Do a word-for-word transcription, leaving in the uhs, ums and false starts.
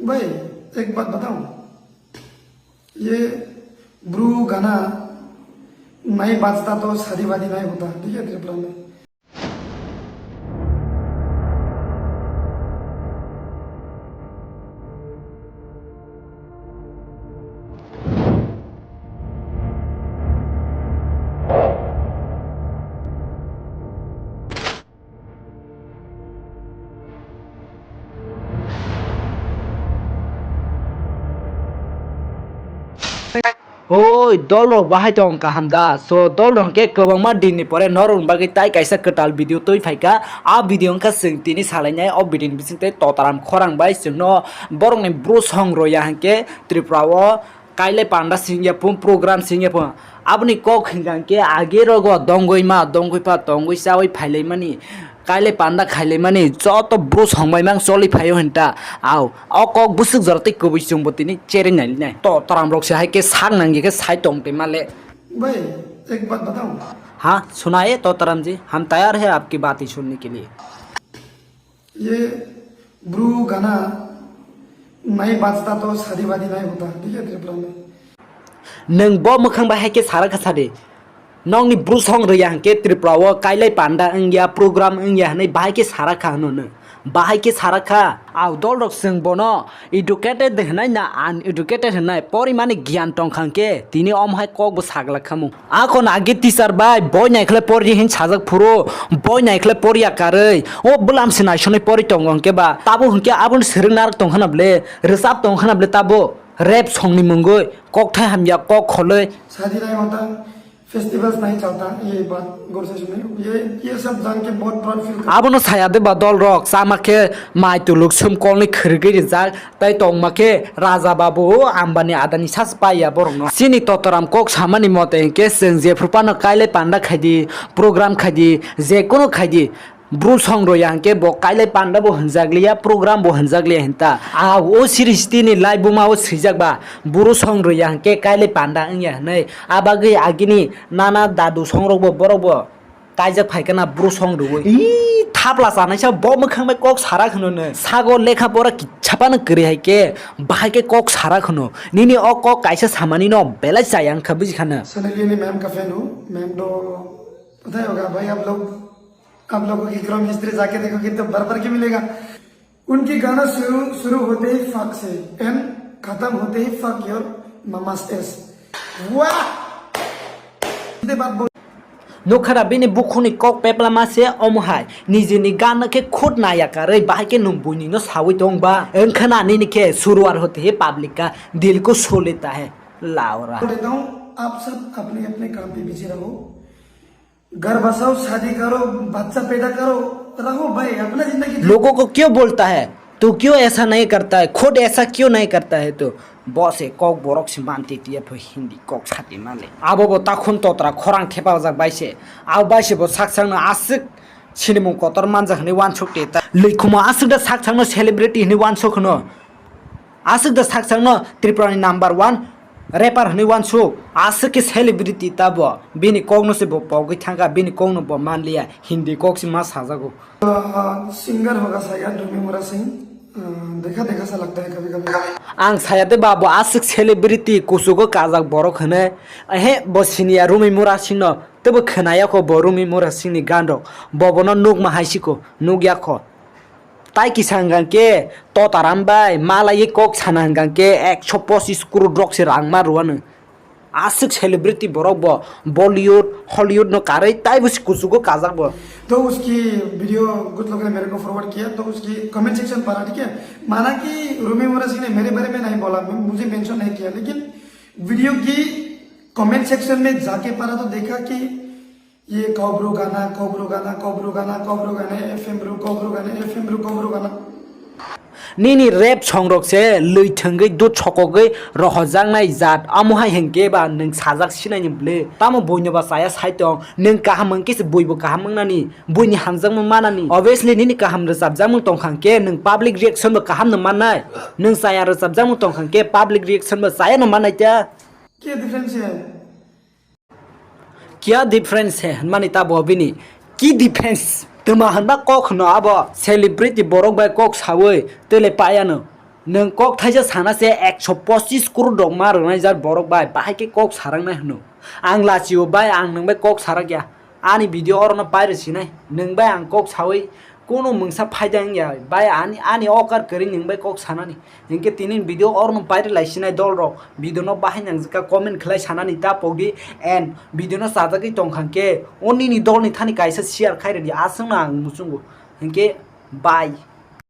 भाई, एक बात बताऊं, ये ब्रू गाना नहीं बाजता तो शादी वादी नहीं होता, ठीक है, त्रिपुरा में। Oi, dolrok bahai tong kaham da? So, dolrok hwnkhe kwbangma dinni pore norokni bagwi tai kaisa kwtal video twi phaikha. A video wngkha chwng tini salainai, o video ni bisingtwi Totaram Khorang bai chwngno borokni bwsong roya hwnkhe Tripura o kailai panda singya phung, program singya phung. Aboni kok hwnkha hwnkhe age rogo dongwi ma, dongwi pha, tongwi chawi phailaimani. Kailai panda khailaimani joto bwsong bai mang choli phaio hinta. Au, o kok bwswk jora tei kwbwi chwngbo tini cherwi nailinai. Totaram rok se hai khe sak nangya khe sai tong tei male. भाई, एक बात बताऊं? हाँ, सुनाइए तोताराम जी, हम तैयार है आपकी बातें सुनने के लिए। ये ब्रू गाना नहीं बाजता तो शादी वादी नहीं होता, ठीक है, त्रिपुरा में। Nwng bo mwkhang bai hai khe sara kha sadi. Nokni bwsong rwya hwnkhe Tripura o kailai panda wngya, program wngya hwnwi bahai khe sara kha hwno nwng. Bahai khe sara kha. Au dolrok chwng bono educated hwnai na uneducated hwnai, porimani giyan tong kha hwnkhe tini omo hai kok bo sagla khamung. Ako na agi teacher bai, boi naikhle pori hin sajak phuru, boi naikhle pori ya karwi. O bwlam se naisonwi pori tongo hwnkhe ba, tabo hwnkhe aboni swrwng narwk tong khana ble, rwchap tong khana ble tabo. Rap songni mungwi, kokthai hamya, kok kholwi. शादी नहीं होता, फेस्टिवल्स नहीं चलता, ये बात गौर से सुने। ये, ये सब जान के बहुत प्राउड फील कर Abono saya de ba dolrok, chama khe mai tuluk sum kolni khirgwi rijak, tai tongma khe Raja Babu, Ambani, Adani sas paiya borokno. Chini Totaram kok samani mote hwnkhe chwng jephru phano kailai panda khaidi, program khaidi, je kono khaidi, bwsong roya hwnkhe bo kailai panda bo hwnjakliya, program bo hwnjakliya hinta. A o srishti ni laibuma o swijak ba, bwsong roya hwnkhe kailai panda wngya hwnwi. A bagwi agini nana dadu songrok bo borok bo kaijak phaikha na bwsong rwui. Ii, thapla chanaisa bo mwkhang bai kok sara khwno no. Sago lekha pora kichapano kwrwi hai khe, bahai khe kok sara khwno. Nini o kok kaisa samani no belai chaya wngkha, buji khana. Sunny Leone ma'am का फैन हूँ। मैम तो पता ही होगा भाई, आप लोग, आप लोगों की क्राउन हिस्ट्री जाके देखोगे तो भर भर के मिलेगा। उनकी गाना शुरू, शुरू होते ही फक से एंड खत्म होते ही फक योर ममास एस। वाह! सीधे बात बोल। Nukha da bini bukhukni kok peplama se omo hai, nijini gana khe khut naya karwi bahai khe nwng buini no sawi tong ba? Wngkha na nini khe शुरुआत होते ही पब्लिक का दिल को छू लेता है, लावरा। बोल देता हूँ, आप सब अपने अपने काम पे बिजी रहो। घर बसाओ, शादी करो, बच्चा पैदा करो, रहो भाई, अपना जिंदगी जियो। लोगों को क्यों बोलता है? तू क्यों ऐसा नहीं करता है? खुद ऐसा क्यों नहीं करता है तू? Bo se kok borok se manti tiya pho Hindi kok sati male. Abo bo takhun totra khorang thepajak bai se. Abo bai se bo sakchangno aswk sinimung kotor manjak hwnwi wansuk te ta. Lwikhumo aswk da sakchangno celebrity hwnwi wansuk hwno. Aswk da sakchangno Tripura ni number one rapper hwnwi wansuk, aswk khe celebrity ta bo, bini kokno se bo pogwi thangkha, bini kokno bo manliya, Hindi kok se ma sajago. Singer होगा शायद रूमी मुरा सिंह। देखा देखा सा लगता है कभी कभी। Ang saya de ba bo aswk celebrity kuchugo kajak borok hwnwi, ehe bo siniya Rumi Mura Singh no, tebo khwnaya kho bo Rumi Mura Singh ni gan rok, bo bono nukma hai siko, nukya kho. Tai kisa hwnkha khe Totaram bai malaiwi kok sana hwnkha khe ekso pochis crore rok se rang ma rwano. Aswk celebrity borok bo Bollywood, Hollywood no karwi taibo se kuchugo kajak bo. तो उसकी वीडियो कुछ लोगों ने मेरे को फॉरवर्ड किया, तो उसकी कमेंट सेक्शन पढ़ा, ठीक है। माना कि रूमी मुरा सिंह ने मेरे बारे में नहीं बोला, मुझे मेंशन नहीं किया, लेकिन वीडियो की कमेंट सेक्शन में जाके पढ़ा तो देखा कि ये कबरू गाना, कबरू गाना, कबरू गाना, कबरू गाना, एफएम रू, कबरू गाना, एफएम रू, कबरू गाना। Nini rap song rok se lwi thwngwi dut sokogwi rohojaknai jat, amo hai hwnkhe ba nwng sajak sinai ni bwle. Tamo buino ba chaya sai tong, nwng kaham hwnkhe se buibo kaham wngnani, buini hamjakmung manani. Obviously nini kaham rwchapjakmung tongkha hwnkhe nwng public reaction bo kaham no mannai, nwng chaya rwchapjakmung tongkha hwnkhe public reaction bo chaya no mannai ta. क्या डिफरेंस है? Kya difference hai hwnmani tabo bini? Ki difference? Twma hwnba kok hwno abo celebrity borok bai kok sawi tele payano. Nwng kok thaisa sana se ekso pochis crore rok ma rwnai jar borok bai, bahai khe kok sarang nai hwno. Ang lachio bai, ang nwng bai kok sarak ya. Ani video oro no pairwi sinai. Nwng bai ang kok sawi kuno mungsa phaida wng ya. Bai ani, ani okar kwrwi nwng bai kok sanani. Hinkhe tini video oro no pairwi lai sinai dol rok. Video no bahai nangjak kha comment khlai sanani ta pokdi. And video no chajagwi tong kha khe o nini dol ni thani kaisa share khai rwdi. Aswk no ang muchungo. Hinkhe bye.